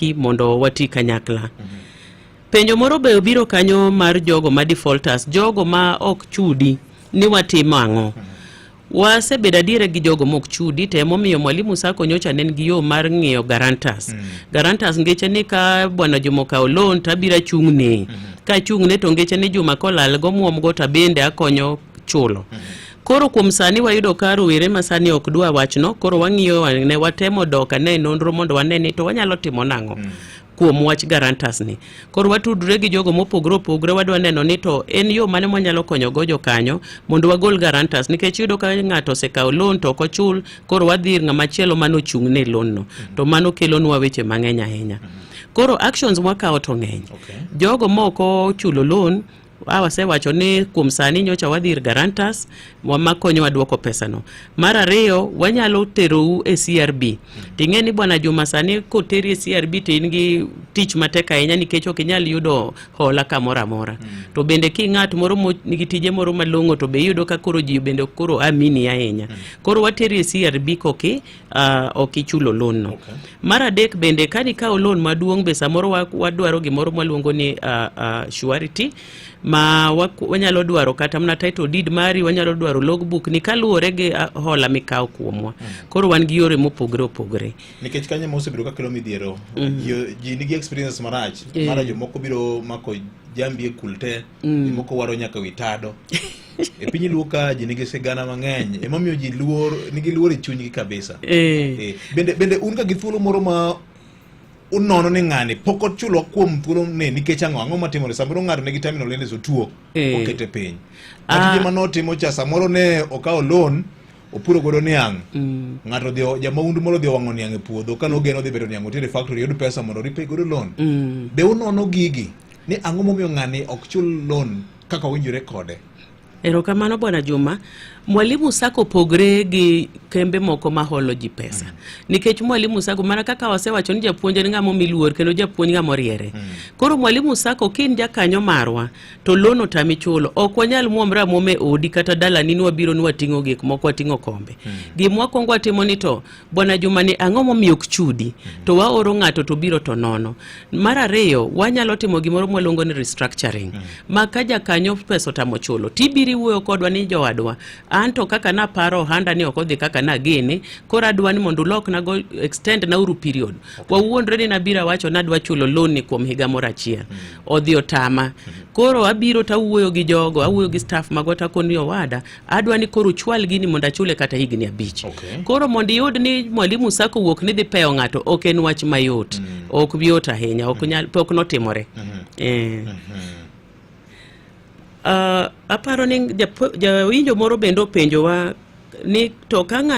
Mondo wati kanyakla. Penjo moro be obiro kanyo mar jogo ma defaulters, jogo ma ok chudi ni watimo ang'o? Wasebedo adiera gi jogo mok chudi, to emomiyo Mwalimu Sacco nyocha ne nigi yo mar ng'iyo guarantors. Guarantors ngeche ni ka bwana Juma okawo loan to abiro achung'ne. Ka achung'ne to ngeche ni Juma kolal gomuom go to abende akonyo chulo. Koro kuom sani wayudo ka rowere ma sani ok dwa wachno, koro wang'iyo ne watemo dok ane e nonro mondo wane ni to wanyalo timo nang'o kuom wach guarantors ni. Koro watudre gi jogo mopogore opogore, wadwa neno ni to en yo mane mwanyalo konyo go jokanyo mondo wagol guarantors, nikech iyudo ka ng'ato osekawo loan to ok ochul, koro wadhi ir ng'ama chielo manochung' ne loan no. To mano kelonwa weche mang'eny ahinya. Koro actions mwakawo to ng'eny. Jogo mok ochulo loan, wasewacho ni kuom sani nyocha wadhi ir guarantors makonyowa duoko pesano. Mar ariyo, wanyalo terou e CRB. Ting'e ni bwana Juma, sani koteri e CRB to in gi tich matek ahinya nikech ok inyal yudo hola kamoro amora. To bende ki ng'at moro nigi tije moro malong'o to be iyudo ka koro ji bende koro amini ahinya. Koro wateri e CRB koki ok ichulo loan no. Mar adek bende, ka nikawo loan maduong' be samoro wadwaro gimoro mwaluongo ni surety ma wanyalo dwaro kata mana title deed mari, wanyalo dwaro logbook ni kaluwore gi hola mikawo kuomwa. Koro wan gi yore mopogore opogore. Nikech kanyo ema osebedo ka kelo midhiero. Ji nigi experience marach. Mara jomoko biro mako jambi e kul te, jomoko waro nyaka wi tado. E piny Luo ka ji nigi sigana mang'eny, emomiyo ji luor nigi luor e chunygi kabisa. Bende un ga gi thuolo moro ma unono ni ng'ani pok ochulo kuom thuolo ni nikech ang'o? Ang'o matimore samoro ng'ato nigi terminal illness, otuo, okete piny? Tije manotimo cha, samoro ne okawo loan opuro godo niang', ng'ato odhi, jamaundu moro odhi owang'o niang' e puodho ka nogeno dhi bedo niang' otere e factory yud pesa mondo repay godo loan. Be unono gigi ni ang'o momiyo ng'ani ok chul loan kaka owinjore kode? Erokamano, bwana Juma. Mwalimu Sacco pogre gi kembe moko ma holo ji pesa. Nikech Mwalimu Sacco, mana kaka wasewacho ni japuonj en ng'ama omi luor kendo japuonj ng'ama oriere. Koro Mwalimu Sacco, ka in jakanyo marwa to loan otami chulo, ok wanyal muomre amuoma e odi kata dalani ni wabiro ni wating'o gik moko, wating'o kombe. Gima wakwongo watimo ni to bwana Juma ni ang'o momiyo ok chudi? To waoro ng'ato to biro to nono. Mar ariyo, wanyalo timo gimoro mwaluongo ni restructuring. Ma ka jakanyo pesa otamo chulo, tibiro iwuoyo kodwa ni jowadwa, an to kaka naparo ohanda ni ok odhi kaka nagene, koro adwa ni mondo ulokna go, extend na uru period. Wawuondre ni nabiro awacho nadwa chulo loan ni kuom higa moro achiel. Odhi otama. Koro abiro tawuoyo gi jogo, awuoyo gi staff magwa takoni owada, adwa ni koro uchwal gini mondo achule kata higni 5. Koro mondo iyud ni Mwalimu Sacco wuok ni dhi peyo ng'ato ok en wach mayot. Ok yot ahinya, ok nyal, pok notimore. Aparo ni jawinjo moro bende openjowa ni to ka ng'ato